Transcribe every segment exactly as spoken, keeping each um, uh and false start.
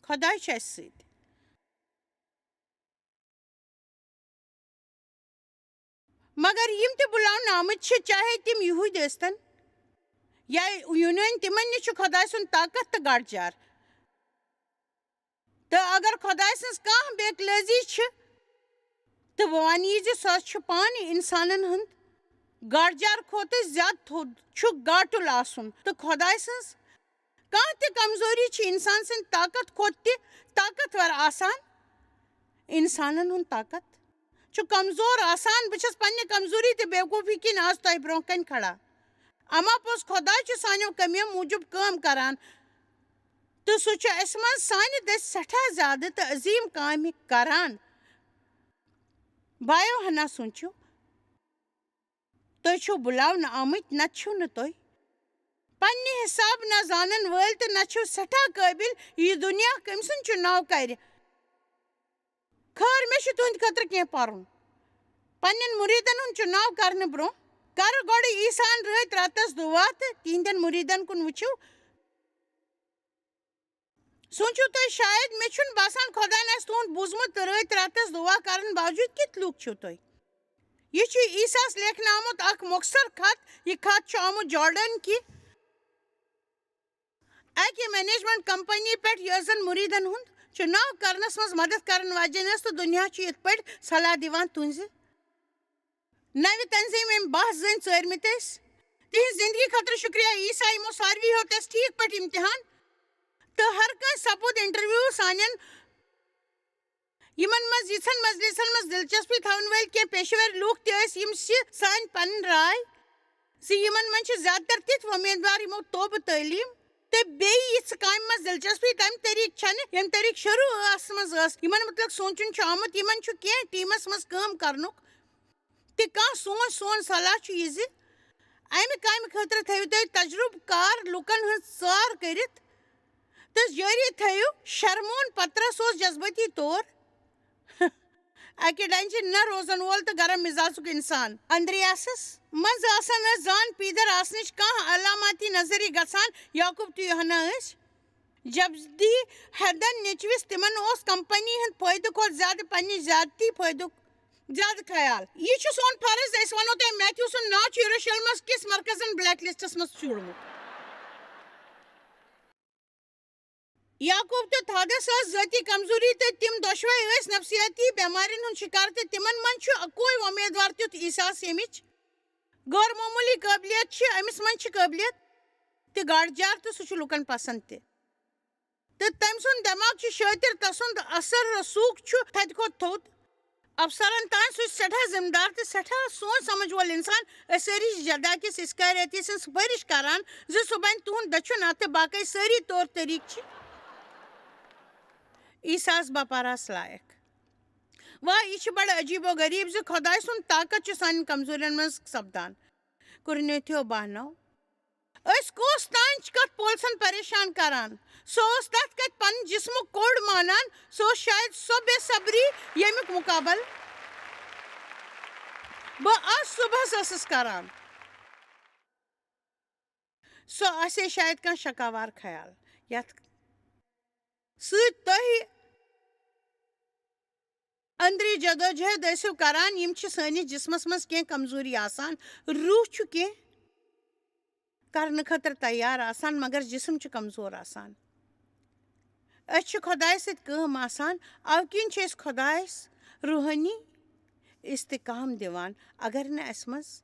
خۄداے چھُ اَسہِ سۭتۍ۔ مگر یِم تہِ بُلاونہٕ آمٕتۍ چھِ، چاہے تِم یہوٗدۍ ٲسۍتن یا یوٗنٲنۍ، تِمن نِش چھُ خۄداے سُنٛد طاقت تہٕ گڑھ چار۔ تہٕ اگر خۄداے سٕنٛز کانٛہہ بے اخلٲقی چھِ، تہٕ بہٕ وَنہٕ یہِ زِ سُہ چھُ پانہٕ اِنسانن ہُنٛد گڑھ چار کھۄتہٕ زیادٕ تھوٚد چھُ گاٹُل آسُن۔ تہٕ خۄداے سٕنٛز کانٛہہ تہِ کمزوری چھِ اِنسان سٕنٛدِ طاقت کھۄتہٕ تہِ طاقتور آسان۔ اِنسانن ہُنٛد طاقت چھُ کمزور آسان۔ بہٕ چھَس پننہِ کمزوری تہٕ بیوقوٗفی کِنۍ آز تۄہہِ برٛونٛہہ کنہِ کھڑا۔ اما پوٚز، خۄداے چھُ سانیو کٔمیو موٗجوٗب کٲم کران، تہٕ سُہ چھُ اَسہِ منٛز سانہِ دٔسۍ سٮ۪ٹھاہ زیادٕ تہٕ عظیٖم کامہِ کران۔ بایو، ہنا سوٗنٛچِو، تُہۍ چھِو بُلاونہٕ آمٕتۍ، نتہٕ چھِو نہٕ تُہۍ پننہِ حساب نہ زانن وٲلۍ تہٕ نہ چھِو سٮ۪ٹھاہ قٲبِل۔ یہِ دُنیا کٔمۍ سُنٛد چُناو کرِ؟ خٲر، مےٚ چھُ تُہنٛدِ خٲطرٕ کینٛہہ پرُن۔ پننٮ۪ن مُریٖدن ہُنٛد چُناو کرنہٕ برٛونٛہہ کرٕ گۄڈٕ عیسیٰ ہن رٲتۍ راتس دُعا تہٕ تِہنٛدٮ۪ن مُریٖدن کُن وٕچھِو۔ سوٗنٛچِو تُہۍ، شاید مےٚ چھُنہٕ باسان خۄداین آسہِ تُہُنٛد بوٗزمُت تہٕ رٲتۍ راتس دُعا کرن باوجوٗد کِتھ لوٗکھ چھِو تُہۍ؟ یہِ چھُ عیسیٰ ہس لیکھنہٕ آمُت اکھ مۄخصر خط۔ یہِ خط چھُ آمُت جارڈن کہِ اکہِ مینجمنٹ کمپنی پٮ۪ٹھ، یۄس زن مُریٖدن ہُنٛد چُناو کرنس منٛز مدد کرن واجیٚنۍ ٲس، تہٕ دُنیا چھُ یِتھ پٲٹھۍ صلاح دِوان تُہنٛزِ نوِ تنظیٖم ییٚمہِ بحث زٔنۍ ژٲرمٕتۍ ٲسۍ۔ تِہنٛز زندگی خٲطرٕ شُکریہ عیسیٰ، یِمو ساروی ہیوٚت اَسہِ ٹھیٖک پٲٹھۍ امتحان۔ تہٕ ہر کانٛہہ سپُد انٹرویو سانٮ۪ن، یِمن منٛز یِژھن مجلسن منٛز دلچسپی تھاون وٲلۍ کینٛہہ پیشہٕ ور لوٗکھ تہِ ٲسۍ، یِم چھِ سانۍ پنٕنۍ راے زِ یِمن منٛز چھِ زیادٕ تر تِتھۍ وۄمیدوار، یِمو توبہٕ تعلیٖم تہٕ بیٚیہِ یِژھ کامہِ منٛز دلچسپی تَمہِ طریٖقہٕ چھَنہٕ، ییٚمہِ طریٖقہٕ شروٗعس منٛز ٲس۔ یِمن مُتعلق سونٛچُن چھُ آمُت، یِمن چھُ کینٛہہ ٹیٖمس منٛز کٲم کرنُک تہِ کانٛہہ سونٛچ۔ سون صلاح چھُ یہِ زِ اَمہِ کامہِ خٲطرٕ تھٲیِو تُہۍ تجرُبہٕ کار لُکن ہٕنٛز ژار کٔرِتھ تہٕ جٲری تھٲیِو۔ شرمون پطرس اوس جذبٲتی طور اَکہِ ڈنٛجہِ نہ روزن وول تہٕ گرم مزاجُک انسان۔ اندریاسس منٛز آسن ٲسۍ زان پیدر آسنٕچ کانٛہہ علاماتی نظری گژھان۔ یعقوب تہٕ یوحنا ٲسۍ جبدی ہٮ۪دن نیٚچوِس۔ تِمن اوس کمپنی ہٕنٛد فٲیدٕ کھۄتہٕ زیادٕ پننہِ ذاتی فٲیدُک زیادٕ خیال۔ یہِ چھُ سون فرض، أسۍ ونو تۄہہِ میتھیو سُنٛد ناو چھُ یروشلمس کِس مرکزن بلیک لسٹس منٛز جوڑمُت۔ یعقوب تہٕ تھادس ٲس ذٲتی کمزوری تہٕ تِم دۄشوے ٲسۍ نفسیٲتی بٮ۪مارٮ۪ن ہُنٛد شِکار تہٕ تِمن منٛز چھُ اکوے وۄمیدوار تیُتھ عیسیٰ ییٚمِچ غٲر معموٗلی قٲبلیت چھِ، أمِس منٛز چھِ قٲبلیت تہِ گاڈ جار تہٕ سُہ چھُ لُکن پسنٛد تہِ۔ تہٕ تٔمۍ سُنٛد دٮ۪ماغ چھُ شٲطِر، تسُنٛد اثر رسوخ چھُ تھدِ کھۄتہٕ تھوٚد۔ افسرن تام سُہ چھُ سٮ۪ٹھاہ ذمہٕ دار تہٕ سٮ۪ٹھاہ سونچ سمجھ وول انسان۔ أسۍ سٲری چھِ جدا کِس اسکاریتی سٕنٛز سفٲرش کران زِ سُہ بنہِ تُہُنٛد دٔچھُن اتھٕ۔ باقی سٲری طور طریقہٕ چھِ عیسیٰ ہس باپارس لایق۔ واہ، یہِ چھُ بڑٕ عجیب و غریب زِ خۄداے سُنٛد طاقت چھُ سانٮ۪ن کمزورین منٛز سپدان۔ کورنتھیو بہنو، أسۍ کُس تام چھِ کتھ پولسن پریشان کران؟ سُہ اوس تتھ کتھِ پنُن جسمُک کوڑ مانان۔ سُہ اوس شاید سۄ بے صبری، ییٚمیُک مُقابلہٕ بہٕ آز صُبحس ٲسٕس کران۔ سُہ آسہِ ہے شاید کانٛہہ شکاوار خیال، یتھ سۭتۍ تۄہہِ أنٛدری جدوجہد ٲسِو کران، یِم چھِ سٲنِس جسمس منٛز کینٛہہ کمزوری آسان۔ روح چھُ کینٛہہ کرنہٕ خٲطرٕ تیار آسان، مگر جسم چھُ کمزور آسان۔ أسۍ چھِ خۄدایہِ سۭتۍ کٲم آسان، اَوٕ کِنۍ چھِ أسۍ خۄدایس روحٲنی استحکام دِوان۔ اگر نہٕ اَسہِ منٛز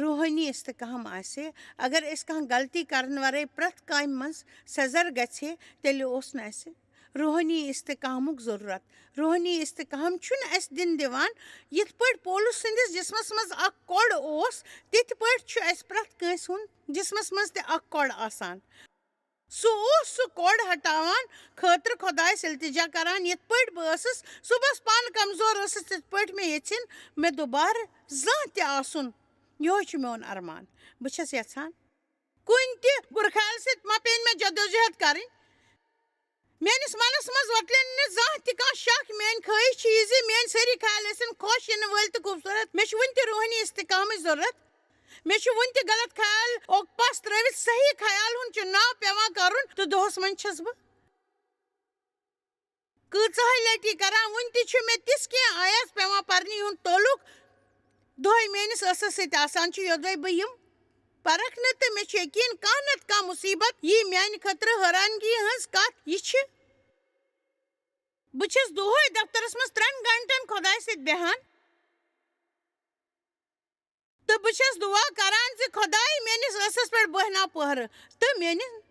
روحٲنی استحکام آسہِ، اگر أسۍ کانٛہہ غلطی کرن ورٲے پرٛٮ۪تھ کامہِ منٛز سٮ۪زر گژھِ ہے، تیٚلہِ اوس نہٕ اَسہِ روحٲنی استحکامُک ضروٗرت۔ روحٲنی استحکام چھُنہٕ اَسہِ دِنہٕ دِوان۔ یِتھ پٲٹھۍ پولس سٕنٛدِس جسمس منٛز اکھ کۄڑ اوس، تِتھ پٲٹھۍ چھُ اَسہِ پرٛٮ۪تھ کٲنٛسہِ ہُنٛد جسمس منٛز تہِ اکھ کۄڑ آسان۔ سُہ اوس سُہ کۄڑ ہٹاوان خٲطرٕ خۄدایس التجا کران، یِتھ پٲٹھۍ بہٕ ٲسٕس صُبحس پانہٕ کمزور ٲسٕس، تِتھ پٲٹھۍ مےٚ یژھِن مےٚ دوبارٕ زانٛہہ تہِ آسُن۔ یِہوٚے چھُ میون ارمان۔ بہٕ چھَس یژھان کُنہِ تہِ بُرٕ خیال سۭتۍ ما پیٚیِن مےٚ جدوجہد کرٕنۍ۔ میٲنِس منس منٛز وۄتلِن نہٕ زانٛہہ تہِ کانٛہہ شک۔ میٲنۍ خٲہِش چھِ یہِ زِ میٲنۍ سٲری خیال ٲسِن خۄش یِنہٕ وٲلۍ تہٕ خوٗبصوٗرت۔ مےٚ چھُ وُنہِ تہِ روحٲنی استحکامٕچ ضروٗرت۔ مےٚ چھُ وُنہِ تہِ غلط خیال اوٚک پس ترٲوِتھ صحیح خیال ہُنٛد چُناو پٮ۪وان کرُن، تہٕ دۄہس منٛز چھَس بہٕ کۭژاہے لٹہِ کران، وُنہِ تہِ چھُ مےٚ تِژھ کینٛہہ آیژ پٮ۪وان پرنہِ، یِہُنٛد تعلق دۄہے میٲنِس ٲسس سۭتۍ آسان چھُ، یوٚدوے بہٕ یِم پرکھ نہٕ، تہٕ مےٚ چھُ یقین کانٛہہ نتہٕ کانٛہہ مصیبت یی میانہِ خٲطرٕ حٲرانگی ہٕنٛز کتھ۔ یہِ چھِ، بہٕ چھَس دۄہے دفترس منٛز ترٛٮ۪ن گھنٹن خۄدایہِ سۭتۍ بیہان۔ تہٕ بہٕ چھَس دُعا کران زِ خۄداے، میٲنِس ٲسس پٮ۪ٹھ بوہنا پٔہرٕ تہٕ میٲنِس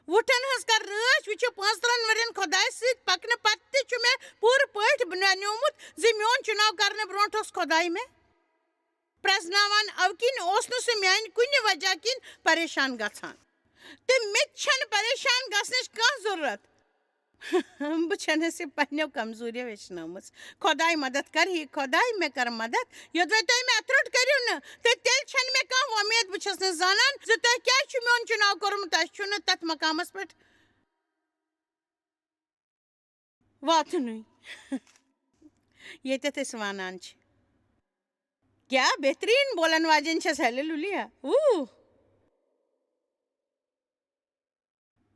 وُٹھن ہٕنٛز کر رٲچھ۔ وٕچھِو، پانٛژترٕٛہن ؤرین خۄدایہِ سۭتۍ پکنہٕ پتہٕ تہِ چھُ مےٚ پوٗرٕ پٲٹھۍ بنیومُت زِ میون چُناو کرنہٕ برونٛٹھ اوس خۄداے مےٚ پرزناوان، اوٕ کِنۍ اوس نہٕ سُہ میانہِ کُنہِ وجہ کِنۍ پریشان گژھان۔ تہٕ مےٚ تہِ چھَنہٕ پریشان گژھنٕچ کانٛہہ ضروٗرت۔ بہٕ چھَنَس یہِ پنٛنیو کمزوٗریو ہیٚچھنٲومٕژ۔ خۄداے مدد کر، ہے خۄداے مےٚ کر مدد۔ یوٚدوَے تُہۍ مےٚ اَتھٕ روٚٹ کٔرِو نہٕ، تہٕ تیٚلہِ چھَنہٕ مےٚ کانٛہہ وۄمید۔ بہٕ چھَس نہٕ زانان زِ تۄہہِ کیٛازِ چھُ میون چُناو کوٚرمُت، اَسہِ چھُنہٕ تَتھ مقامَس پٮ۪ٹھ واتُنُے۔ ییٚتٮ۪تھ أسۍ وَنان چھِ۔ کیٛاہ بہتریٖن بولن واجیٚنۍ چھَس، ہیلیلویا۔ اوٗ۔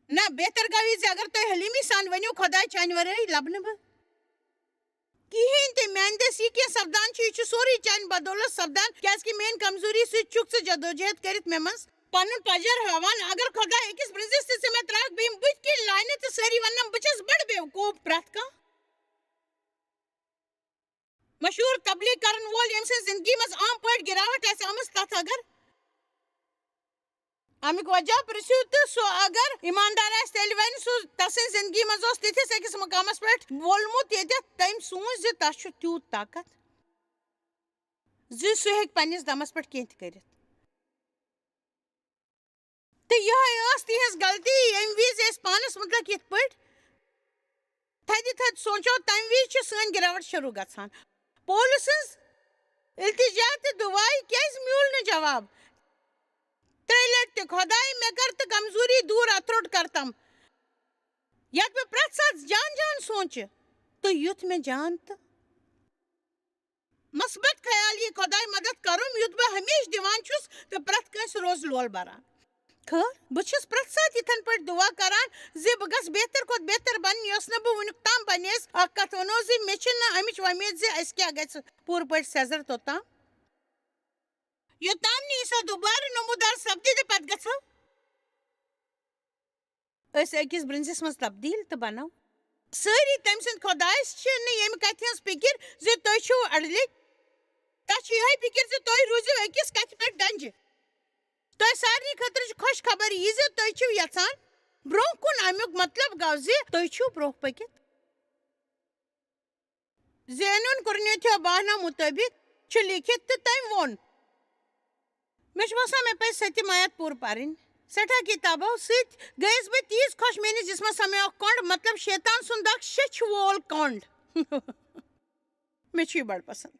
نہ، بہتر گوٚو یہِ زِ اگر تُہۍ حلیٖمی سان ؤنِو، "خۄداے، چانہِ ورٲے لبہٕ نہٕ بہٕ کِہیٖنۍ تہِ۔ میٛانہِ دٔسۍ یہِ کینٛہہ سپدان چھُ، یہِ چھُ سورُے چانہِ بدولت سپدان، کیٛازِکہِ میٛٲنۍ کمزوٗری سۭتۍ چھُکھ ژٕ جدوجہد کٔرِتھ مےٚ منٛز پنُن پجر ہاوان۔ اگر خۄداے أکِس برٛنزِس تہِ ژٕ مےٚ ترٛاوکھ بیٚیہِ بُتھِ کِنۍ لاینہٕ، تہٕ سٲری وننم، بہٕ چھَس بٔڑ بیوقوٗف۔" پرٛٮ۪تھ کانٛہہ مشہوٗر تبلیغ کرن وول، ییٚمۍ سٕنٛز زندگی منٛز عام پٲٹھۍ گراوٹ آسہِ آمٕژ، تتھ اگر امیُک وجہ پرژھِو، تہٕ سُہ اگر ایماندار آسہِ، تیٚلہِ ونہِ سُہ، تسٕنٛزِ زندگی منٛز اوس تِتھِس أکِس مقامس پٮ۪ٹھ وولمُت، ییٚتٮ۪تھ تٔمۍ سوٗنچ زِ تس چھُ تیوٗت طاقت زِ سُہ ہیٚکہِ پننِس دمس پٮ۪ٹھ کینٛہہ تہِ کٔرِتھ۔ تہٕ یِہوٚے ٲس تِہنٛز غلطی، ییٚمہِ وِزِ أسۍ پانس مُتعلق یِتھ پٲٹھۍ تھدِ تھدِ سونٛچو، تمہِ وِزِ چھِ سٲنۍ گراوٹ شروٗع گژھان۔ پولس سٕنٛز التجا تہٕ دُعایہِ کیٛازِ میوٗل نہٕ جواب؟ ترٛیٚیہِ لٹہِ تہِ، "خۄداے، مےٚ کر تہٕ کمزوٗری دوٗر، اَتھٕ روٚٹ کرتم، یتھ بہٕ پرٛٮ۪تھ ساتہٕ جان جان سونٛچہِ، تہٕ یُتھ مےٚ جان تہٕ مثبت خیال یی خۄداے مدد کرُن، یُتھ بہٕ ہمیشہِ دِوان چھُس تہٕ پرٛٮ۪تھ کٲنٛسہِ روزٕ لول بران۔" خٲر، بہٕ چھُس پرٛٮ۪تھ ساتہٕ یِتھن پٲٹھۍ دُعا کران زِ بہٕ گژھٕ بہتر کھۄتہٕ بہتر بنٕنۍ، یۄس نہٕ بہٕ وُنیُک تام بنے۔ اکھ کتھ ونو زِ مےٚ چھِنہٕ امِچ وۄمید زِ اسہِ کیٛاہ گژھِ پوٗرٕ پٲٹھۍ سیزر توٚتام، یوٚتام نہٕ عیسیٰ دوبارٕ نمودار سپدِ تہٕ پتہٕ گژھو أسۍ أکِس برنزِس منٛز تبدیل تہٕ بنو سٲری تٔمۍ سٕنٛدۍ خۄدایس۔ چھِ نہٕ ییٚمہِ کتھِ ہٕنٛز فِکر زِ تُہۍ چھِو اڑلِتۍ۔ تس چھِ یِہے فِکر زِ تُہۍ روٗزِو أکِس کتھِ پٮ۪ٹھ ڈنجہِ۔ تۄہہِ سارنٕے خٲطرٕ چھِ خۄش خبر یہِ زِ تُہۍ چھِو یژھان برٛونٛہہ کُن۔ امیُک مطلب گوٚو زِ تُہۍ چھِو برٛونٛہہ پٔکِتھ۔ زینُن۔ کُرنیتھیو بہنو مُطٲبِق چھُ لیٖکھِتھ تہٕ تٔمۍ ووٚن، مےٚ چھُ باسان مےٚ پَزِ سۄ تہِ آیت پوٗرٕ پَرٕنۍ۔ سٮ۪ٹھاہ کِتابو سۭتۍ گٔیَس بہٕ تیٖژ خۄش، میٛٲنِس جسمَس سَمیوکھ کۄنٛڈ، مطلب شیطان سُنٛد اکھ شیٚچھِ وول کۄنٛڈ۔ مےٚ چھُ یہِ بَڑٕ پَسنٛد۔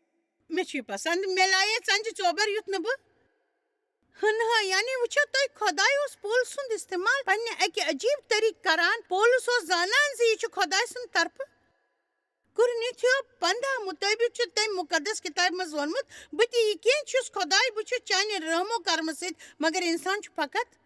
مےٚ چھُ یہِ پَسنٛد۔ مےٚ لایے ژَنجہِ ژوبَر یُتھ نہٕ بہٕ ہٕنہٕ ہٲے، یعنی وٕچھِو تُہۍ، خۄداے اوس پولہٕ سُنٛد استعمال پننہِ اَکہِ عجیٖب طریٖقہٕ کران۔ پولس اوس زانان زِ یہِ چھُ خۄداے سٕنٛدِ طرفہٕ۔ کُرنیتھیو پنٛداہ مُطٲبِق چھُ تٔمۍ مُقدس کِتابہِ منٛز ووٚنمُت، "بہٕ تہِ یہِ کینٛہہ چھُس خۄداے، بہٕ چھُس چانہِ رحم و کرمہٕ سۭتۍ، مگر انسان چھُ فقط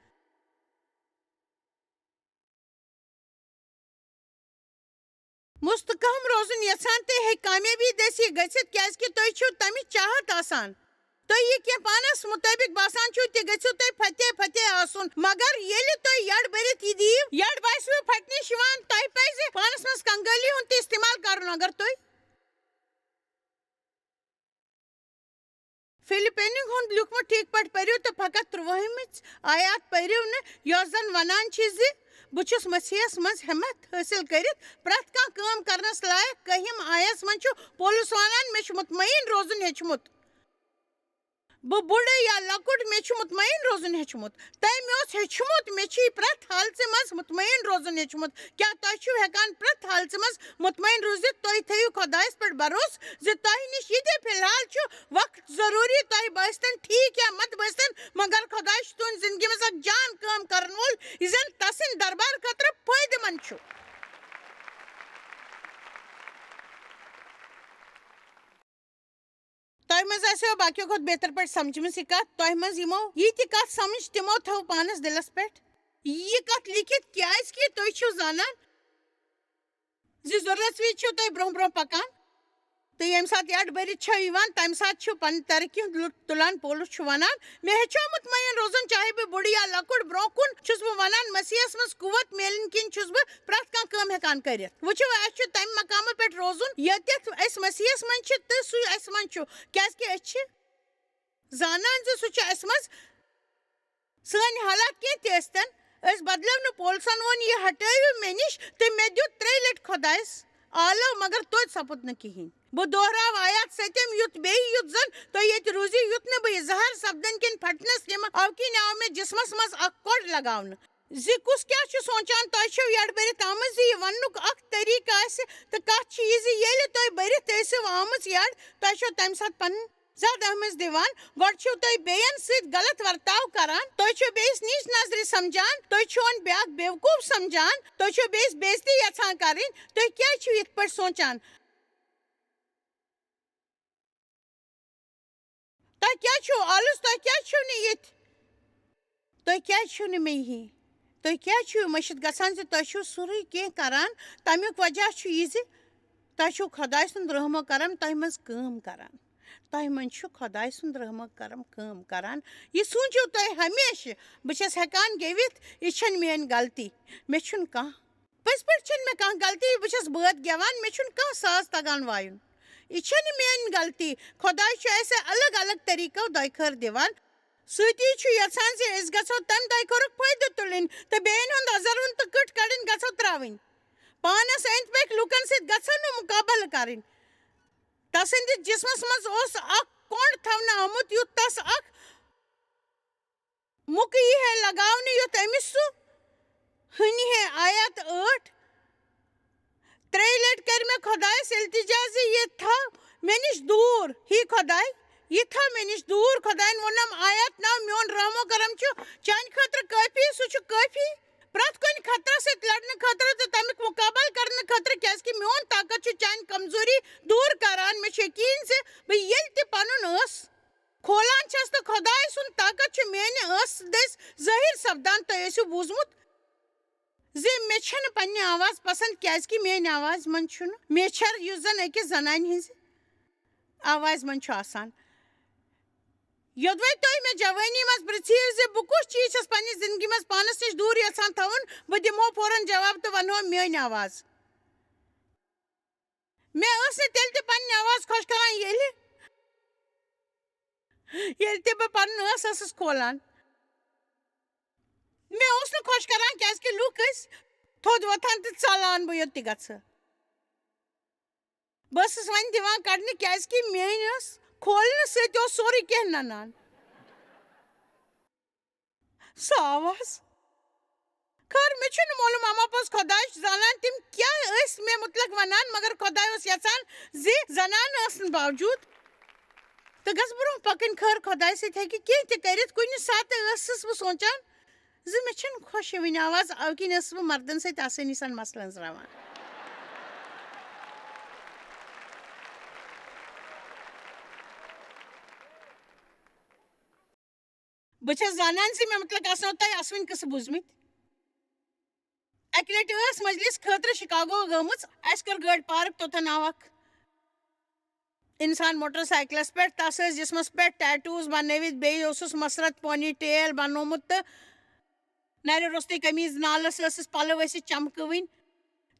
مستحکم روزُن یژھان تہٕ ہیٚکہِ کامیٲبی دٔسۍ یہِ گٔژھِتھ، کیٛازِکہِ تُہۍ چھِو تَمِچ چاہت آسان۔ تُہۍ یہِ کینٛہہ پانَس مُطٲبِق باسان چھِو، تہِ گٔژھِو تُہۍ فتح فتح آسُن۔ مگر ییٚلہِ تُہۍ یَڈ بٔرِتھ یہِ دِیِو، یَڈ باسِوٕ پھٹنہِ نِش یِوان، تۄہہِ پَزِ پانَس منٛز کنگٲلی ہُنٛد تہِ استعمال کَرُن۔ اگر تُہۍ فِلِپِنِیَن ہُنٛد لیوٗکھمُت ٹھیٖک پٲٹھۍ پٔرِو تہٕ فقط ترٛوٲہِمِچ آیات پٔرِو نہٕ، یۄس زَن وَنان چھِ زِ بہٕ چھُس مسیحس منٛز ہٮ۪متھ حٲصِل کٔرِتھ پرٛٮ۪تھ کانٛہہ کٲم کرنس لایق۔ کٔہِم آیس منٛز چھُ پولس وَنان، "مےٚ چھُ مطمئن روزُن ہیٚچھمُت۔ بہٕ بُڈٕ یا لۄکُٹ، مےٚ چھُ مطمئن روزُن ہیٚچھمُت۔" تٔمۍ اوس ہیٚچھمُت، مےٚ چھُ یہِ پرٛٮ۪تھ حالژِ منٛز مطمئن روزُن ہیٚچھمُت۔ کیٛاہ تۄہہِ چھِو ہٮ۪کان پرٛٮ۪تھ حالژِ منٛز مطمئن روٗزِتھ؟ تُہۍ تھٲیِو خۄدایَس پٮ۪ٹھ بھروسہٕ زِ تۄہہِ نِش یہِ تہِ فی الحال چھُ وقت ضروٗری، تۄہہِ باسِتن ٹھیٖک یا مت باسِتن، مگر خۄداے چھُ تُہٕنٛزِ زِندگی منٛز اکھ جان کٲم کرن وول، یہِ زن تسٕنٛدِ دربار خٲطرٕ فٲیدٕ مند چھُ۔ تۄہہِ منٛز آسیو باقیو کھۄتہٕ بہتر پٲٹھۍ سمجھمٕژ یہِ کتھ۔ تۄہہِ منٛز یِمو یہِ تہِ کتھ سمجھ، تِمو تھٲو پانس دِلس پٮ۪ٹھ یہِ کتھ لیکھِتھ، کیازِ کہِ تُہۍ چھِو زانان زِ ضروٗرت وِزِ چھِو تُہۍ برونٛہہ برونٛہہ پکان۔ تہٕ ییٚمہِ ساتہٕ یڈ بٔرِتھ چھِو یِوان، تَمہِ ساتہٕ چھِو پننہِ ترقی ہُنٛد لُطف تُلان۔ پولُس چھُ وَنان، مےٚ ہیٚچھو مطمئن روزُن، چاہے بہٕ بُڑٕ یا لۄکُٹ، برونٛہہ کُن چھُس بہٕ وَنان، مسیحس منٛز قوت میلنہٕ کِنۍ چھُس بہٕ پرٛٮ۪تھ کانٛہہ کٲم ہٮ۪کان کٔرِتھ۔ وٕچھِو، اَسہِ چھُ تَمہِ مقامہٕ پٮ۪ٹھ روزُن، ییٚتٮ۪تھ أسۍ مسیحس منٛز چھِ تہٕ سُے اَسہِ منٛز چھُ، کیٛازِ کہِ أسۍ چھِ زانان زِ سُہ چھُ اَسہِ منٛز۔ سٲنۍ حالات کینٛہہ تہِ ٲسۍتن، أسۍ بدلو نہٕ۔ پولسن ووٚن، یہِ ہٹٲیِو مےٚ نِش، تہٕ مےٚ دیُت ترٛیٚیہِ لٹہِ خۄدایس آلو، مگر توتہِ سپُد نہٕ کِہیٖنۍ۔ بہٕ دۄہراو آیات سٔتِم، یُتھ بیٚیہِ یُتھ زن تُہۍ ییٚتہِ روٗزِو، یُتھ نہٕ بہٕ یہِ زہر سپدن کِنۍ پھٹنس نِمہٕ، اَوٕ کِنۍ آو مےٚ جسمس منٛز اکھ کوٚڑ لگاونہٕ۔ زِ کُس کیٛاہ چھُ سونٛچان، تۄہہِ چھَو یڈ بٔرِتھ آمٕژ زِ یہِ وننُک اکھ طریٖقہٕ آسہِ، تہٕ کتھ چھِ یہِ زِ ییٚلہِ تُہۍ بٔرِتھ ٲسِو آمٕژ یڈ، تۄہہِ چھَو تَمہِ ساتہٕ پنٕنۍ زیادٕ اہمیت دِوان۔ گۄڈٕ چھِو تُہۍ بیٚین سۭتۍ غلط ورتاو کران، تُہۍ چھِو بیٚیِس نیچ نظرِ سمجھان، تُہۍ چھِون بیٛاکھ بیوقوٗف سمجھان، تُہۍ چھِو بیٚیِس بے عزتی یژھان کرٕنۍ۔ تُہۍ کیٛازِ چھِو یِتھ پٲٹھۍ سونٛچان؟ تۄہہِ کیٛازِ چھِو آلُژ؟ تۄہہِ کیٛازِ چھِو نہٕ یِتھ؟ تُہۍ کیٛازِ چھِو نہٕ مےٚ ہی؟ تُہۍ کیٛازِ چھِو مٔشِتھ گژھان زِ تۄہہِ چھِو سورُے کینٛہہ کران؟ تَمیُک وجہ چھُ یہِ زِ تۄہہِ چھُو خۄداے سُنٛد رحمو کرم تۄہہِ منٛز کٲم کران۔ تۄہہِ منٛز چھُ خۄداے سُنٛد رحمو کرم کٲم کران۔ یہِ سوٗنٛچِو تُہۍ ہمیشہِ، بہٕ چھَس ہٮ۪کان گیٚوِتھ، یہِ چھَنہٕ میٛٲنۍ غلطی، مےٚ چھُنہٕ کانٛہہ۔ پٔزۍ پٲٹھۍ چھَنہٕ مےٚ کانٛہہ غلطی، بہٕ چھَس بٲتھ گٮ۪وان، مےٚ چھُنہٕ کانٛہہ ساز تَگان وایُن۔ یہِ چھَنہٕ میٛٲنۍ غلطی۔ خۄداے چھُ اَسہِ الگ الگ طریٖقو دۄیہِ خٲر دِوان۔ سۭتی چھُ یَژھان زِ أسۍ گژھو تَمہِ دۄیہِ خٲرُک فٲیدٕ تُلٕنۍ تہٕ بیٚیَن ہُنٛد اَزَروُن تہٕ کٕٹ کَڑٕنۍ گژھو ترٛاوٕنۍ۔ پانَس أنٛدۍ پٔکۍ لوٗکَن سۭتۍ گژھو نہٕ مُقابلہٕ کَرٕنۍ۔ تَسٕنٛدِس جسمَس منٛز اوس اَکھ کۄنٛڈ تھاونہٕ آمُت، یُتھ تَس اَکھ مُکہٕ یی ہے لگاونہٕ، یُتھ أمِس سُہ ہٕنہِ ہے۔ آیت ٲٹھ۔ ترٛیٚیہِ لٹہِ کٔرۍ مےٚ خۄدایس التجا زِ یہِ تھاو مےٚ نِش دوٗر۔ ہی خۄداے، یہِ تھاو مےٚ نِش دوٗر۔ خۄداین ووٚنُم، آیت نَو، میون رحم و کرم چھُ چانہِ خٲطرٕ کٲفی، سُہ چھُ کٲفی پرٛٮ۪تھ کُنہِ خطرس سۭتۍ لڑنہٕ خٲطرٕ تہٕ تَمیُک مُقابلہٕ کرنہٕ خٲطرٕ، کیازِ کہِ میون طاقت چھُ چانہِ کمزوری دوٗر کران۔ مےٚ چھُ یقیٖن زِ بہٕ ییٚلہِ تہِ پنُن ٲس کھولان چھَس تہٕ خۄداے سُنٛد طاقت چھُ میٛانہِ ٲسہٕ دٔسۍ ظٲہِر سپدان۔ تۄہہِ ٲسِو بوٗزمُت زِ مےٚ چھَنہٕ پنٛنہِ آواز پسنٛد، کیٛازِ کہِ میٛانہِ آوازِ منٛز چھُنہٕ میچھر، یُس زَن أکِس زنانہِ ہٕنٛزِ آوازِ منٛز چھُ آسان۔ یوٚدوَے تُہۍ مےٚ جوٲنی منٛز پرٛژھِو زِ بہٕ کُس چیٖز چھَس پنٛنہِ زِندگی منٛز پانَس نِش دوٗر یَژھان تھاوُن، بہٕ دِمو فوراً جواب تہٕ وَنہو میٛٲنۍ آواز۔ مےٚ ٲس نہٕ تیٚلہِ تہِ پنٕنۍ آواز خۄش کران، ییٚلہِ، ییٚلہِ تہِ بہٕ پنُن ٲس ٲسٕس کھولان۔ مےٚ اوس نہٕ خۄش کران، کیازِ کہِ لُکھ ٲسۍ تھوٚد وۄتھان تہٕ ژلان، بہٕ یوٚت تہِ گژھٕ۔ بہٕ ٲسٕس وۄنۍ دِوان کڑنہٕ، کیازِ کہِ میٲنۍ ٲس کھولنہٕ سۭتۍ اوس سورُے کینٛہہ ننان۔ سُہ آواز۔ خٲر، مےٚ چھُنہٕ معلوم اما پوٚز خۄداے چھُ زانان تِم کیٛاہ ٲسۍ مےٚ مُتعلق وَنان، مگر خۄداے اوس یَژھان زِ زنانہٕ ٲسنہٕ باوجوٗد تہٕ گژھٕ برٛونٛہہ پَکٕنۍ۔ خٲر، خۄداے سۭتۍ ہیٚکہِ کینٛہہ تہِ کٔرِتھ۔ کُنہِ ساتہٕ ٲسٕس بہٕ سونٛچان زِ مےٚ چھَنہٕ خۄش یِوٕنۍ آواز، اَوٕ کِنۍ ٲسٕس بہٕ مردَن سۭتۍ آسٲنی سان مثلاً زراوان۔ بہٕ چھَس زانان زِ مےٚ مُتعلِق آسنو تۄہہِ اَسوٕنۍ قٕصہٕ بوٗزمٕتۍ۔ اَکہِ لَٹہِ ٲس مجلِس خٲطرٕ شِکاگو گٔمٕژ۔ اَسہِ کٔر گٲڑۍ پارک، توٚتَن آو اَکھ اِنسان موٹر سایکلَس پٮ۪ٹھ۔ تَس ٲسۍ جِسمَس پٮ۪ٹھ ٹیٹوٗز بَنٲوِتھ، بیٚیہِ اوسُس مَسرَت پونی ٹیل بَنومُت تہٕ نَرِ روٚستُے قمیٖض نالَس ٲسٕس پَلَو ٲسِس چمکٲوٕنۍ۔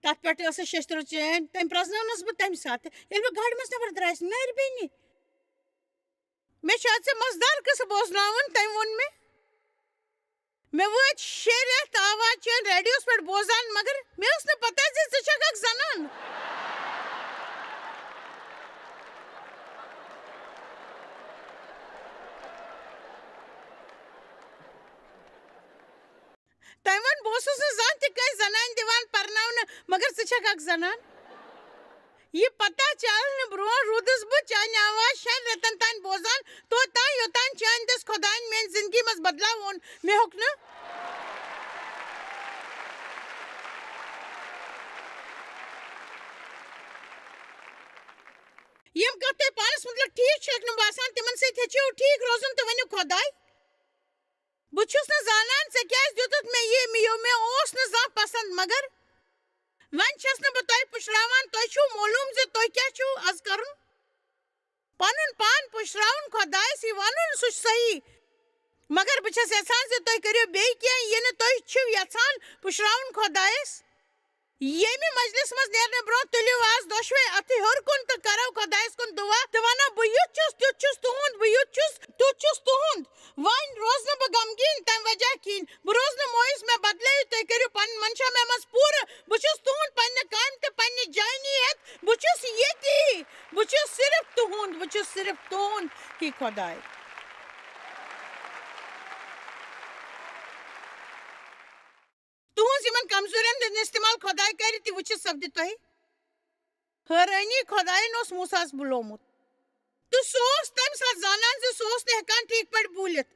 تَتھ پٮ۪ٹھ ٲسٕس شیٚشتٕر چین۔ تٔمۍ پرٛزنٲونَس بہٕ تَمہِ ساتہٕ، ییٚلہِ بہٕ گاڑِ منٛز نٮ۪بر درٛایَس، مہربٲنی۔ مےٚ چھُ اَتھ ژےٚ مزٕدار قٕصہٕ بوزناوُن، تٔمۍ ووٚن مےٚ۔ مےٚ وٲتۍ شےٚ رٮ۪تھ آواز چٲنۍ ریڈیوَس پٮ۪ٹھ بوزان، مگر مےٚ ٲس نہٕ پَتہ زِ ژٕ چھَکھ اَکھ زَنان۔ تٔمۍ ووٚن، بہٕ اوسُس نہٕ زانٛہہ تہِ کٲنٛسہِ زنانہِ دِوان پرناونہٕ، مگر ژٕ چھَکھ اکھ زنان۔ یہِ پتہ چلنہٕ برونٛہہ روٗدُس بہٕ چانہِ آواز شٮ۪ن رٮ۪تن تام بوزان، توٚتام یوٚتام چٲنۍ دٔسۍ خۄدایَن میٛانہِ زندگی منٛز بدلاو اوٚن۔ مےٚ ہیوٚک نہٕ۔ یِم کتھ تۄہہِ پانس مطلب، ٹھیٖک چھُکھ نہٕ باسان، تِمن سۭتۍ ہیٚچھِو ٹھیٖک روزُن تہٕ ؤنِو، خۄداے، بہٕ چھُس نہٕ زانان ژےٚ کیٛازِ دیُتُتھ مےٚ یہِ، مےٚ، مےٚ اوس نہٕ زانٛہہ پسنٛد، مگر وۄنۍ چھَس نہٕ بہٕ تۄہہِ پُشراوان، تۄہہِ چھُو معلوٗم زِ تۄہہِ کیٛاہ چھُو از کرُن۔ پنُن پان پُشراوُن خۄدایس، یہِ ونُن سُہ چھُ صحیح، مگر بہٕ چھَس یژھان زِ تُہۍ کٔرِو بیٚیہِ کینٛہہ، یہِ نہٕ تُہۍ چھِو یژھان پُشراوُن خۄدایس۔ ییٚمہِ مجلس منٛز نیرنہٕ برٛونٛہہ تُلِو آز دۄشوے اَتھٕ ہیوٚر کُن تہٕ کرو خۄدایس کُن دُعا تہٕ وَنو، "بہٕ یُتھ چھُس، تیُتھ چھُس تُہُنٛد، بہٕ یُتھ چھُس، تیُتھ چھُس تُہُنٛد۔" وۄنۍ روزٕ نہٕ بہٕ غمگیٖن تَمہِ وجہ کِنۍ، بہٕ روزٕ نہٕ مایوس، مےٚ بدلٲیِو، تُہۍ کٔرِو پنٕنۍ منشا مےٚ منٛز پوٗرٕ۔ بہٕ چھُس تُہُنٛد پننہِ کامہِ تہٕ پننہِ جایہِ نِتھ، بہٕ چھُس ییٚتی، بہٕ چھُس صرف تُہُنٛد، بہٕ چھُس صرف تُہُنٛد، ہے خۄداے۔ تُہٕنٛز یِمن کمزوٗرین ہُنٛد استعمال خۄداے کرِ تہِ وٕچھِتھ سپدِ تۄہہِ حٲرٲنی۔ خۄدایَن اوس موسیٰ ہَس بُلومُت۔ تہٕ سُہ اوس تَمہِ ساتہٕ زانان زِ سُہ اوس نہٕ ہٮ۪کان ٹھیٖک پٲٹھۍ بوٗلِتھ۔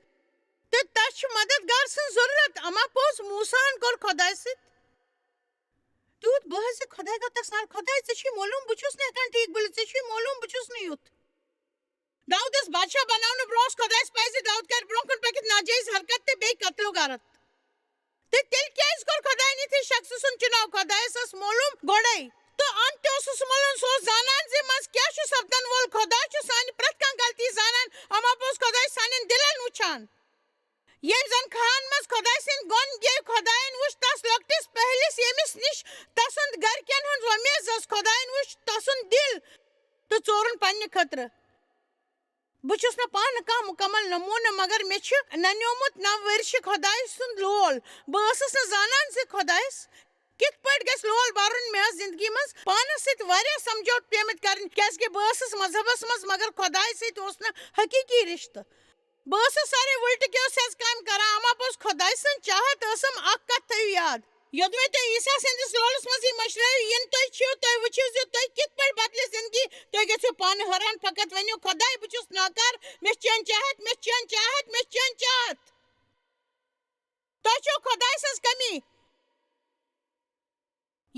تہٕ تَس چھِ مددگار سٕنٛز ضروٗرت۔ اما پوٚز موسیٰ ہَن کوٚر خۄدایہِ سۭتۍ تیوٗت بحث زِ خۄداے گوٚو تَس نار، "خۄداے، ژےٚ چھُے معلوٗم بہٕ چھُس نہٕ ہٮ۪کان ٹھیٖک بوٗلِتھ، ژےٚ چھُے معلوٗم بہٕ چھُس نہٕ یُتھ۔" داوٗدس بادشاہ بناونہٕ برونٛہہ اوس خۄدایس پَے زِ داوٗد کرِ برونٛہہ کُن پٔکِتھ ناجٲیز حرکت تہٕ بیٚیہِ قتل و غارت۔ تہٕ تیٚلہِ کیٛازِ کوٚر خۄدایَن یِتھٕے شخصہٕ سُنٛد چُناو؟ خۄدایس ٲس معلوٗم گۄڈَے۔ تہٕ اَن تہِ اوسُس معلوٗم، سُہ اوس زانان زِ منٛز کیٛاہ چھُ سپدن وول۔ خۄدا چھُ سانہِ پرٛٮ۪تھ کانٛہہ غلطی زانان، اما پوٚز خۄداے سانٮ۪ن دِلن وٕچھان۔ ییٚمہِ زن خان منٛز خۄداے سٕنٛدۍ گۄن گٔے، خۄدایَن وٕچھ تس لۄکٹِس پٔہلِس، ییٚمِس نِش تسُنٛد گرِکٮ۪ن ہٕنٛز وۄمیز ٲس۔ خۄدایَن وٕچھ تسُنٛد دِل تہٕ ژورُن پننہِ خٲطرٕ۔ بہٕ چھُس نہٕ پانہٕ کانٛہہ مُکمل نموٗنہٕ، مگر مےٚ چھُ ننیومُت نو ؤرشہِ خۄدایہِ سُنٛد لول۔ بہٕ ٲسٕس نہٕ زانان زِ خۄدایس کِتھ پٲٹھۍ گژھِ لول بَرُن۔ مےٚ ٲس زِندگی منٛز پانَس سۭتۍ واریاہ سمجھوتہٕ پیمٕتۍ کَرٕنۍ، کیٛازِکہِ بہٕ ٲسٕس مذہبس منٛز، مگر خۄدایہِ سۭتۍ اوس نہٕ حقیٖقی رِشتہٕ۔ بہٕ ٲسٕس سارے وٕلٹہٕ کیو سیٚزٕ کامہِ کران، اما پوٚز خۄدایہِ سٕنٛز چاہت ٲسٕم۔ اکھ کتھ تھٲیِو یاد، یوٚدوَے تُہۍ عیسیٰ سٕنٛدِس لولس منٛز یہِ مٔشرٲیِو، یِنہٕ تُہۍ چھِو، تُہۍ وٕچھِو زِ تُہۍ کِتھ پٲٹھۍ بدلہِ زِندگی۔ تُہۍ گٔژھِو پانہٕ حٲران، فقط ؤنِو، "خۄداے، بہٕ چھُس ناکار، مےٚ چھِ چٲنۍ چاہت، مےٚ چھِ چٲنۍ چاہت، مےٚ چھِ چٲنۍ چاہت۔" تۄہہِ چھو خۄدایہِ سٕنٛز کٔمی۔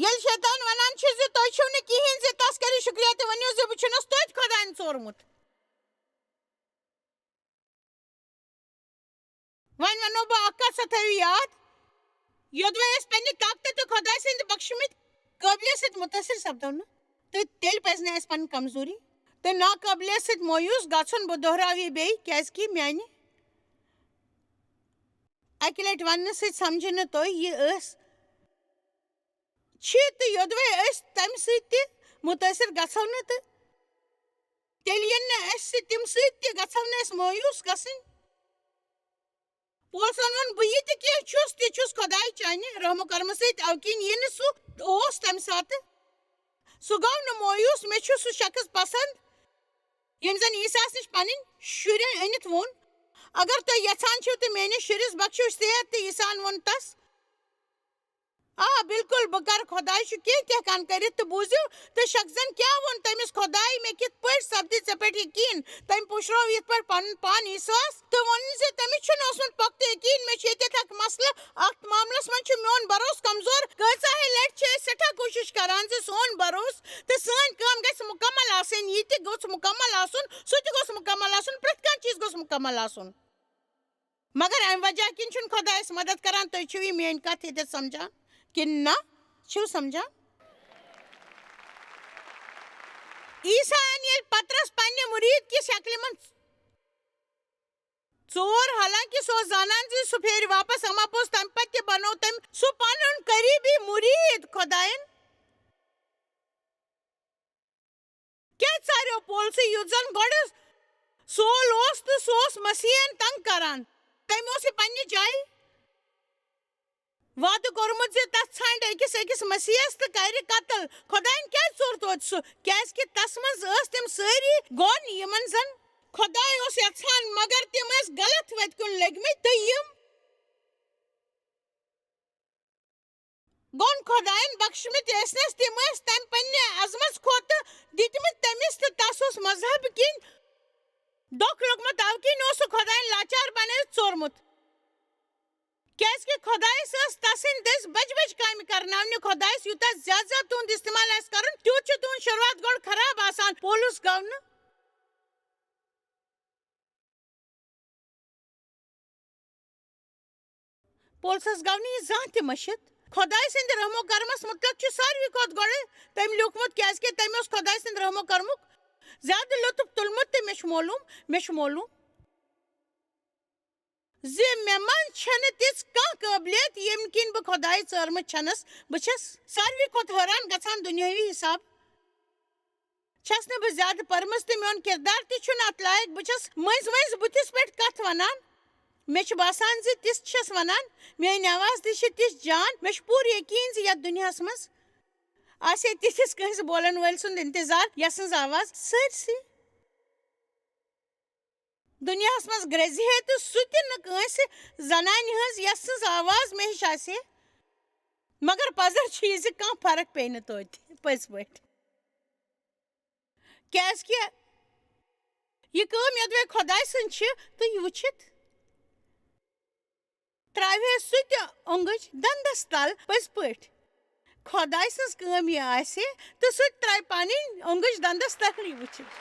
ییٚلہِ شیطان ونان چھُ زِ تُہۍ چھِو نہٕ کِہیٖنۍ، زِ تس کٔرِو شُکریہ تہٕ ؤنِو زِ بہٕ چھُنس توتہِ خۄدایَن ژورمُت۔ وۄنۍ وَنو بہٕ اکھ کَتھ، سۄ تھٲیِو یاد، یوٚدوَے أسۍ پننہِ طاقتہٕ تہٕ خۄداے سٕنٛدِ بخشمٕتۍ قٲبلیت سۭتۍ مُتٲثر سپدو نہٕ، تہٕ تیٚلہِ پَزِ نہٕ اَسہِ پنٕنۍ کمزوری تہٕ ناقٲبلیت سۭتۍ مایوس گژھُن۔ بہٕ دۄہراوٕ یہِ بیٚیہِ، کیٛازِکہِ میانہِ اَکہِ لَٹہِ وَننہٕ سۭتۍ سمجھِ نہٕ تُہۍ یہِ ٲس چھِ، تہٕ یوٚدوَے أسۍ تَمہِ سۭتۍ تہِ مُتٲثر گژھو نہٕ، تہٕ تیٚلہِ یِن نہٕ اَسہِ تِم سۭتۍ تہِ، گژھو نہٕ أسۍ مایوس گژھٕنۍ۔ پولسن ووٚن، "بہٕ یہِ تہِ کینٛہہ چھُس، تہِ چھُس خۄداے چانہِ رحم و کرمہٕ سۭتۍ، اَوٕ کِنۍ یہِ نہٕ سُہ اوس تَمہِ ساتہٕ۔ سُہ گوٚو نہٕ مایوس، مےٚ چھُ سُہ شخص پسنٛد، ییٚمۍ زَن عیسیٰ ہَس نِش پنٕنۍ شُرۍ أنِتھ ووٚن، 'اگر تُہۍ یژھان چھِو تہٕ میٲنِس شُرِس بخشِو صحت'، تہٕ عیسیٰ ہَن ووٚن تَس، 'آ، بالکل، بہٕ کرٕ، خۄداے چھُ کینٛہہ تہِ ہٮ۪کان کٔرِتھ۔ تہٕ بوٗزِو، تہٕ شخصن کیٛاہ ووٚن تٔمِس، 'خۄداے، مےٚ کِتھ پٲٹھۍ سپدِ ژےٚ پٮ۪ٹھ یقین؟' تٔمۍ پُشرٲو یِتھ پٲٹھۍ پنُن پان عیسیٰ ہَس تہٕ ووٚنُن زِ تٔمِس چھُنہٕ اوسمُت پۄختہٕ یقین۔ مےٚ چھُ ییٚتٮ۪تھ اکھ مسلہٕ، اتھ معاملس منٛز چھُ میون بھروسہٕ کمزور۔ کۭژاہ ہَے لٹہِ چھِ أسۍ سٮ۪ٹھاہ کوٗشش کران زِ سون بھروسہٕ تہٕ سٲنۍ کٲم گژھِ مُکمل آسٕنۍ، یہِ تہِ گوٚژھ مُکمل آسُن، سُہ تہِ گوٚژھ مُکمل آسُن، پرٛٮ۪تھ کانٛہہ چیٖز گوٚژھ مُکمل آسُن۔ مگر امہِ وجہ کِنۍ چھُنہٕ خۄدایَس مدد کران۔ تُہۍ چھِو یہِ میٲنۍ کتھ ییٚتٮ۪تھ سمجھان کِنہٕ نہ؟ چھِو سمجھان؟ عیسیٰ ہن ییٚلہِ پطرس پننہِ مُریٖد کِس شکلہِ منٛز ژور، حالانکہِ سُہ اوس زانان زِ سُہ پھیرِ واپس، اما پوٚز تمہِ پتہٕ تہِ بنوو تٔمۍ سُہ پنُن قریبی مُریٖد خۄدایَن۔ کیٛازِ ژاریو پولسٕے، یُتھ زن گۄڈٕ سول اوس تہٕ سُہ اوس مسیحن تنگ کران؟ تٔمۍ اوس یہِ پننہِ جایہِ وعدٕ کوٚرمُت زِ تس ژھانڈِ أکِس أکِس مسیحس تہٕ کرِ قتل۔ خۄدایَن کیٛازِ ژوٚر توتہِ سُہ؟ کیٛازِکہِ تس منٛز ٲس تِم سٲری گۄن، یِمن زن خۄداے اوس یژھان، مگر تِم ٲسۍ غلط وتہِ کُن لٔگمٕتۍ تہٕ یِم گۄن خۄدایَن بخشمٕتۍ ٲسنَس، تِم ٲسۍ تَمہِ پننہِ عظمت کھۄتہٕ دِتمٕتۍ تٔمِس، تہٕ تَس اوس مذہب کِنۍ دۄکھ لوٚگمُت، تَوٕ کِنۍ اوس سُہ خۄدایَن لاچار بنٲوِتھ ژورمُت۔ کیٛازِکہِ خۄدایَس ٲس تَسٕنٛدِ دٔسۍ بَجہِ بَجہِ کامہِ کرناونہِ۔ خۄدایَس یوٗتاہ زیادٕ زیادٕ تُہُنٛد استعمال آسہِ کرُن، تیوٗت چھُ تُہُنٛد شروٗعات گۄڈٕ خراب آسان۔ پولُس گوٚو نہٕ پولسس گوٚو نہٕ یہِ زانٛہہ تہِ مٔشِتھ۔ خۄداے سٕنٛدِ رحم و کرمس مُتعلق چھُ ساروی کھۄتہٕ گۄڈٕ تٔمۍ لیوٗکھمُت، کیازِ کہِ تٔمۍ اوس خۄداے سٕنٛدِ رحم و کرمُک زیادٕ لطف تُلمُت۔ تہٕ مےٚ چھُ معلوٗم، مےٚ چھُ معلوٗم زِ مےٚ منٛز چھَنہٕ تِژھ کانٛہہ قٲبلیت، ییٚمہِ کِنۍ بہٕ خۄدایہِ ژٲرمٕژ چھَنَس۔ بہٕ چھَس ساروی کھۄتہٕ حٲران گژھان دُنیٲوی حساب۔ چھَس نہٕ بہٕ زیادٕ پٔرمٕژ تہٕ میون کِردار تہِ چھُنہٕ اَتھ لایق۔ بہٕ چھَس مٔنٛزۍ مٔنٛزۍ بٕتھِس پٮ۪ٹھ کَتھ وَنان۔ مےٚ چھُ باسان زِ تِژھ چھَس وَنان۔ میٲنۍ آواز تہِ چھِ تِژھ جان۔ مےٚ چھُ پوٗرٕ یقیٖن زِ یَتھ دُنیاہَس منٛز آسہِ ہے تِتھِس کٲنٛسہِ بولَن وٲلۍ سُنٛد اِنتظار، یَس سٕنٛز آواز سٲرسٕے دُنیاہَس منٛز گرٛزِ ہے تہٕ سُہ تہِ نہٕ کٲنٛسہِ زنانہِ ہٕنٛز، یَس سٕنٛز آواز مےٚ ہِش آسہِ ہے۔ مگر پَزر چھُ یہِ زِ کانٛہہ فرق پیٚیہِ نہٕ توتہِ، پٔزۍ پٲٹھۍ۔ کیٛازِکہِ یہِ کٲم یوٚدوَے خۄداے سٕنٛز چھِ، تہٕ یہِ وٕچھِتھ ترٛاوِ ہے سُہ تہِ اوٚنٛگٕج دَنٛدَس تَل۔ پٔزۍ پٲٹھۍ، خۄداے سٕنٛز کٲم یہِ آسہِ، تہٕ سُہ تہِ ترٛاوِ پَنٕنۍ اوٚنٛگٕج دَنٛدَس تَلٕے وٕچھِتھ۔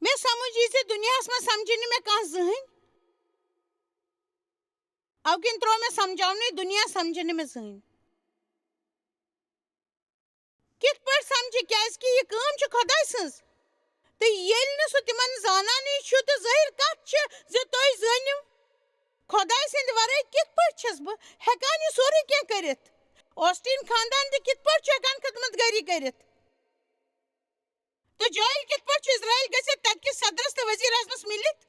مےٚ سمجھ یہِ زِ دُنیاہَس منٛز سمجھِ نہٕ مےٚ کانٛہہ زٕہٕنۍ۔ اَوٕ کِنۍ ترٛوو مےٚ سمجھاونٕے، دُنیا سمجھِ نہٕ مےٚ زٕہٕنۍ۔ کِتھ پٲٹھۍ سمجھِ؟ کیٛازِکہِ یہِ کٲم چھِ خۄداے سٕنٛز۔ تہٕ ییٚلہِ نہٕ سُہ تِمن زانانٕے چھُ، تہٕ ظٲہِر کَتھ چھِ زِ تُہۍ زٲنِو، خۄداے سٕنٛدِ ورٲے کِتھ پٲٹھۍ چھَس بہٕ ہٮ۪کان یہِ سورُے کینٛہہ کٔرِتھ؟ اوسٹین خاندان تہِ کِتھ پٲٹھۍ چھُ ہٮ۪کان خدمت گٲری کٔرِتھ؟ تہٕ جٲہِل کِتھ پٲٹھۍ چھُ اسرائیل گٔژھِتھ تَتہِ کِس صدرس تہٕ وزیر اعظمس مِلِتھ؟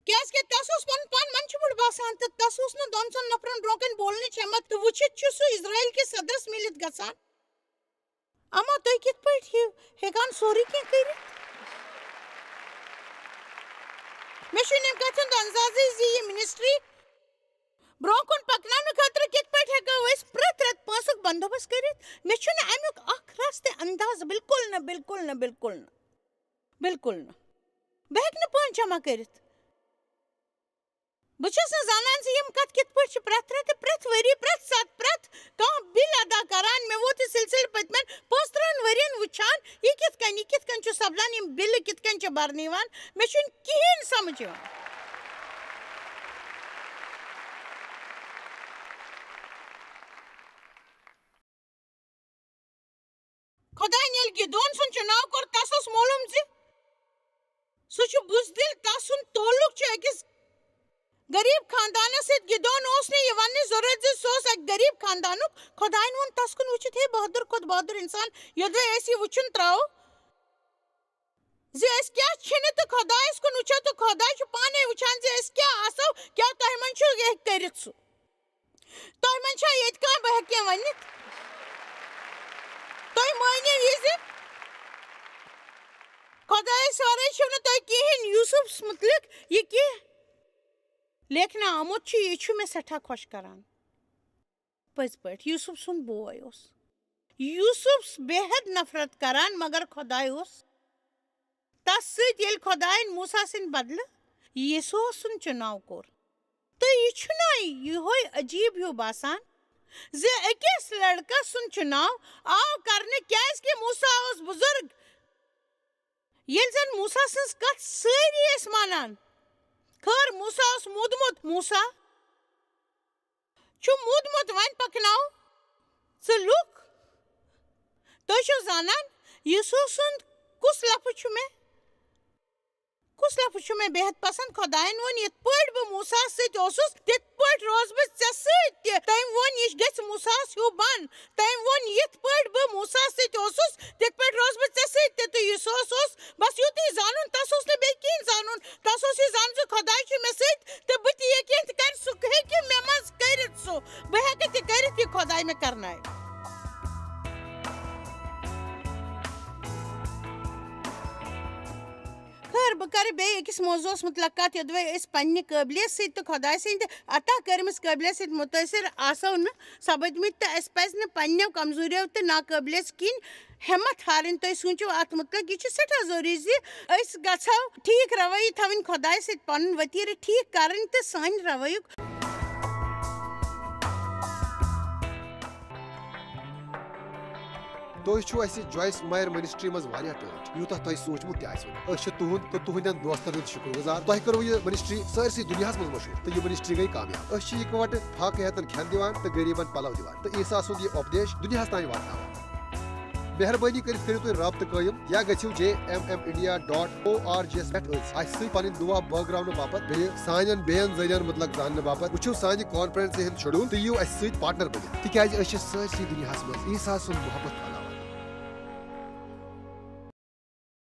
کیٛازِکہِ تَس اوس پَنُن پان منٛدچھمُت باسان تہٕ تَس اوس نہٕ دۄن ژۄن نفرن برٛونٛہہ کَنہِ بولنٕچ ہٮ۪متھ، تہٕ وٕچھِتھ چھُ سُہ اسرائیل کِس صدرس مِلِتھ گژھان۔ اما تُہۍ کِتھ پٲٹھۍ ہیٚیِو ہٮ۪کان سورُے کینٛہہ کٔرِتھ؟ مےٚ چھُ ییٚمہِ کَتھِ ہُنٛد اندازٕے زِ یہِ منسٹری برٛونٛہہ کُن پَکناونہٕ خٲطرٕ کِتھ پٲٹھۍ ہٮ۪کو أسۍ پرٛٮ۪تھ رٮ۪تہٕ پونٛسُک بندوبست کٔرِتھ؟ مےٚ چھُنہٕ اَمیُک اکھ رَژھ تہِ انداز، بالکل نہٕ، بالکل نہٕ، بالکل نہٕ، بالکل نہٕ۔ بہٕ ہٮ۪کہٕ نہٕ پونٛسہٕ جمع کٔرِتھ۔ بہٕ چھَس نہٕ زانان زِ یِم کَتھ کِتھ پٲٹھۍ چھِ پرٛٮ۪تھ رٮ۪تہٕ، پرٛٮ۪تھ ؤری، پرٛٮ۪تھ ساتہٕ، پرٛٮ۪تھ کانٛہہ بِل ادا کران۔ مےٚ ووت یہِ سلسلہٕ پٔتمٮ۪ن پانٛژترٕٛہَن ؤرین وٕچھان، یہِ کِتھ کٔنۍ، یہِ کِتھ کٔنۍ چھُ سپدان، یِم بِلہٕ کِتھ کٔنۍ چھِ برنہٕ یِوان، مےٚ چھُنہٕ کِہیٖنۍ سمجھ یِوان۔ خۄدایَن ییٚلہِ گِدعون سُنٛد چُناو کوٚر، تَس اوس معلوٗم زِ سُہ چھُ بُزدِل، تَس سُنٛد تعلق چھُ أکِس غریٖب خاندانَس سۭتۍ۔ گِدعون اوس نہٕ یہِ وَننٕچ ضروٗرت زِ سُہ اوس اَکہِ غریٖب خاندانُک۔ خۄدایَن ووٚن تَس کُن وٕچھِتھ، ہے بہادُر کھۄتہٕ بہادُر اِنسان، یوٚدوَے أسۍ یہِ وٕچھُن ترٛاوو زِ أسۍ کیٛاہ چھِنہٕ تہٕ خۄدایَس کُن وٕچھو، تہٕ خۄداے چھُ پانَے وٕچھان زِ أسۍ کیٛاہ آسو، کیٛاہ تۄہہِ منٛز چھُ یہِ ہیٚکہِ کٔرِتھ سُہ۔ تۄہہِ منٛز چھا ییٚتہِ کانٛہہ بہٕ ہیٚکہٕ کینٛہہ ؤنِتھ؟ تُہۍ مٲنِو یہِ زِ خۄدایَس وَرٲے چھِو نہٕ تۄہہِ کِہیٖنۍ۔ یوٗسُفَس مُتعلِق یہِ کینٛہہ لیکھنہٕ آمُت چھُ، یہِ چھُ مےٚ سٮ۪ٹھاہ خۄش کَران۔ پٔزۍ پٲٹھۍ، یوٗسُف سُنٛد بوے اوس۔ یوٗسُف بے حد نفرت کَران، مگر خۄداے اوس تَس سۭتۍ، ییٚلہِ خۄدایَن موسیٰ سٕنٛدِ بدلہٕ یسوع سُنٛد چُناو کوٚر۔ تہٕ یہِ چھُنا یِہوٚے عجیٖب ہیوٗ باسان زِ أکِس لڑکس سُنٛد چُناو آو کرنہٕ، کیازِ کہِ موسیٰ اوس بُزرگ، ییٚلہِ زن موسیٰ سٕنٛز کتھ سٲری ٲسۍ مانان۔ خٲر، موسیٰ اوس موٗدمُت، موسیٰ چھُ موٗدمُت، وۄنۍ پکناو ژٕ لُکھ۔ تُہۍ چھِو زانان، یسوع سُنٛد کُس لفظ چھُ مےٚ، کُس لفظ چھُ مےٚ بے حد پسنٛد؟ خۄدایَن ووٚن، یِتھ پٲٹھۍ بہٕ موسیٰ سۭتۍ اوسُس، تِتھ پٲٹھۍ روزٕ بہٕ ژےٚ سۭتۍ تہِ۔ تٔمۍ ووٚن، یہِ گژھِ موسیٰ ہَس ہیوٗ بَن۔ تٔمۍ ووٚن، یِتھ پٲٹھۍ بہٕ موسیٰ سہٕ سۭتۍ اوسُس، تِتھ پٲٹھۍ روزٕ بہٕ ژےٚ سۭتۍ تہِ۔ تہٕ یُس اوس، اوس بس یُتُے زانُن، تَس اوس نہٕ بیٚیہِ کِہیٖنۍ زانُن۔ تَس اوس یہِ زانُن زِ خۄداے چھُ مےٚ سۭتۍ تہٕ بہٕ تہِ یہِ کینٛہہ تہِ کَرٕ، سُہ ہیٚکہِ مےٚ منٛز کٔرِتھ سُہ۔ بہٕ ہیٚکہٕ تہِ کٔرِتھ یہِ خۄداے مےٚ کَرنایہِ۔ خٲر، بہٕ کَرٕ بیٚیہِ أکِس موضوعس مُتعلق کَتھ، یوٚدوَے أسۍ پنٛنہِ قٲبلیت سۭتۍ تہٕ خۄداے سٕنٛدِ عطا کٔرمٕژ قٲبلیت سۭتۍ مُتٲثِر آسو نہٕ سَپٕدمٕتۍ، تہٕ اَسہِ پَزِ نہٕ پنٛنیو کمزوٗریو تہٕ ناقٲبلیت کِنۍ ہٮ۪مَتھ ہارٕنۍ۔ تُہۍ سوٗنٛچِو اَتھ مُتعلق، یہِ چھُ سٮ۪ٹھاہ ضروٗری زِ أسۍ گژھو ٹھیٖک روٲیی تھاوٕنۍ، خۄدایَس سۭتۍ پَنُن ؤتیرٕ ٹھیٖک کَرٕنۍ تہٕ سانہِ روٲیُک تُہۍ چھِو اَسہِ جویس مایر منسٹری منٛز واریاہ ٹٲٹھۍ، یوٗتاہ تۄہہِ سوٗنٛچمُت تہِ آسِوٕ نہٕ۔ أسۍ چھِ تُہُنٛد تہٕ تُہٕنٛدٮ۪ن دوستن ہُنٛد شُکر گُزار۔ تۄہہِ کٔروٕ یہِ منسٹری سٲرسٕے دُنیاہَس منٛز مشہوٗر تہٕ یہِ منسٹری گٔے کامیاب۔ أسۍ چھِ یِکوَٹہٕ فاقہٕ ہیتن کھٮ۪ن دِوان تہٕ غریٖبن پلو دِوان تہٕ عیسیٰ سُنٛد یہِ اُپدیش دُنیاہَس تام واتناوان۔ مہربٲنی کٔرِتھ کٔرِو تُہۍ رابطہٕ قٲیِم یا گٔژھِو J M M India dot O R G یَس پٮ۪ٹھ أتھۍ اَسہِ سۭتۍ پنٕنۍ دُعا بٲگراونہٕ باپتھ بیٚیہِ سانٮ۪ن بیٚین ذٔریعن مُتعلق زاننہٕ باپتھ۔ وٕچھِو سانہِ کانفرنسہِ ہُنٛد شیڈول تہٕ یِیِو اَسہِ سۭتۍ پارٹنر بٔنِتھ، تِکیازِ أسۍ چھِ سٲرسٕے دُنیاہَس منٛز عیسیٰ سُنٛد محبت پھٔہلاوان۔